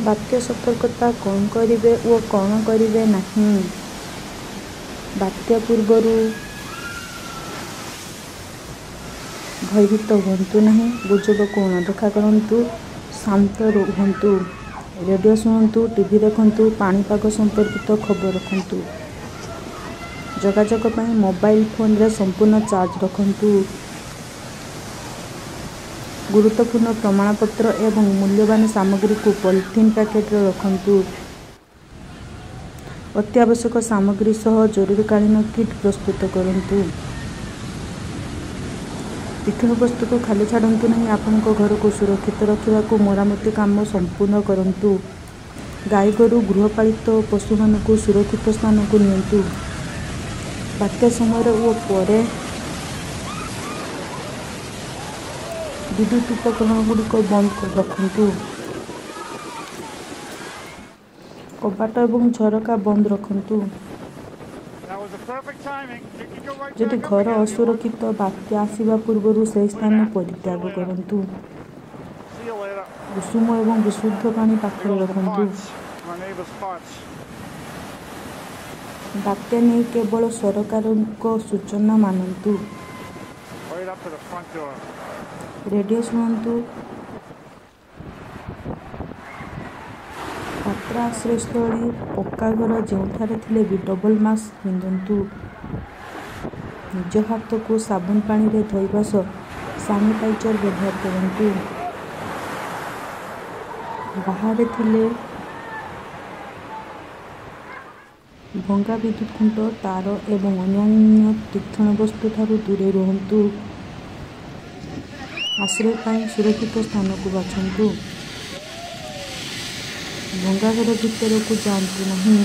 ବାତ୍ୟା ସତର୍କତା, କ'ଣ କରିବେ ଓ କ'ଣ କରିବେ ନାହିଁ। ବାତ୍ୟା ପୂର୍ବରୁ ଭୟଭୀତ ହୁଅନ୍ତୁ ନାହିଁ, ଗୁଜବକୁ ଅଣଦେଖା କରନ୍ତୁ, ଶାନ୍ତ ରୁହନ୍ତୁ। ରେଡିଓ ଶୁଣନ୍ତୁ, ଟିଭି ଦେଖନ୍ତୁ, ପାଣିପାଗ ସମ୍ପର୍କିତ ଖବର ରଖନ୍ତୁ। ଯୋଗାଯୋଗ ପାଇଁ ମୋବାଇଲ ଫୋନରେ ସମ୍ପୂର୍ଣ୍ଣ ଚାର୍ଜ ରଖନ୍ତୁ। ଗୁରୁତ୍ୱପୂର୍ଣ୍ଣ ପ୍ରମାଣପତ୍ର ଏବଂ ମୂଲ୍ୟବାନ ସାମଗ୍ରୀକୁ ପଲିଥିନ୍ ପ୍ୟାକେଟରେ ରଖନ୍ତୁ। ଅତ୍ୟାବଶ୍ୟକ ସାମଗ୍ରୀ ସହ ଜରୁରୀକାଳୀନ କିଟ୍ ପ୍ରସ୍ତୁତ କରନ୍ତୁ। ତୀକ୍ଷ୍ଣ ବସ୍ତୁକୁ ଖାଲି ଛାଡ଼ନ୍ତୁ ନାହିଁ। ଆପଣଙ୍କ ଘରକୁ ସୁରକ୍ଷିତ ରଖିବାକୁ ମରାମତି କାମ ସମ୍ପୂର୍ଣ୍ଣ କରନ୍ତୁ। ଗାଈଗୋରୁ, ଗୃହପାଳିତ ପଶୁମାନଙ୍କୁ ସୁରକ୍ଷିତ ସ୍ଥାନକୁ ନିଅନ୍ତୁ। ବାତ୍ୟା ସମୟରେ ଓ ପରେ ବିଦ୍ୟୁତ୍ ଉପକରଣଗୁଡ଼ିକ ବନ୍ଦ ରଖନ୍ତୁ। କବାଟ ଏବଂ ଝରକା ବନ୍ଦ ରଖନ୍ତୁ। That was the perfect timing. You can go right ଯଦି back up ଘର again if you want. ଅସୁରକ୍ଷିତ, ବାତ୍ୟା ଆସିବା ପୂର୍ବରୁ ସେହି Look at ସ୍ଥାନ that. See you ପରିତ୍ୟାଗ later. କରନ୍ତୁ। See you later. ଉଷୁମ ଏବଂ ବିଶୁଦ୍ଧ ପାଣି There ପାଖରେ goes the ରଖନ୍ତୁ। pots. My neighbor's pots. ବାତ୍ୟା ନେଇ କେବଳ ସରକାରଙ୍କ ସୂଚନା ମାନନ୍ତୁ। Right up to the front door. Radio ଶୁଣନ୍ତୁ। ପାତ୍ର ଆଶ୍ରୟସ୍ଥଳୀ, ପକ୍କା ଘର ଯେଉଁଠାରେ ଥିଲେ ବି ଡବଲ ମାସ୍କ ପିନ୍ଧନ୍ତୁ। ନିଜ ହାତକୁ ସାବୁନ ପାଣିରେ ଧୋଇବା ସହ ସାନିଟାଇଜର ବ୍ୟବହାର କରନ୍ତୁ। ବାହାରେ ଥିଲେ ଭଙ୍ଗା ବିଦ୍ୟୁତ ଖୁଣ୍ଟ, ତାର ଏବଂ ଅନ୍ୟାନ୍ୟ ତୀକ୍ଷ୍ଣ ବସ୍ତୁଠାରୁ ଦୂରେଇ ରୁହନ୍ତୁ। ଆଶ୍ରୟ ପାଇଁ ସୁରକ୍ଷିତ ସ୍ଥାନକୁ ବାଛନ୍ତୁ। ଭଙ୍ଗା ଘର ଭିତରକୁ ଯାଆନ୍ତୁ ନାହିଁ।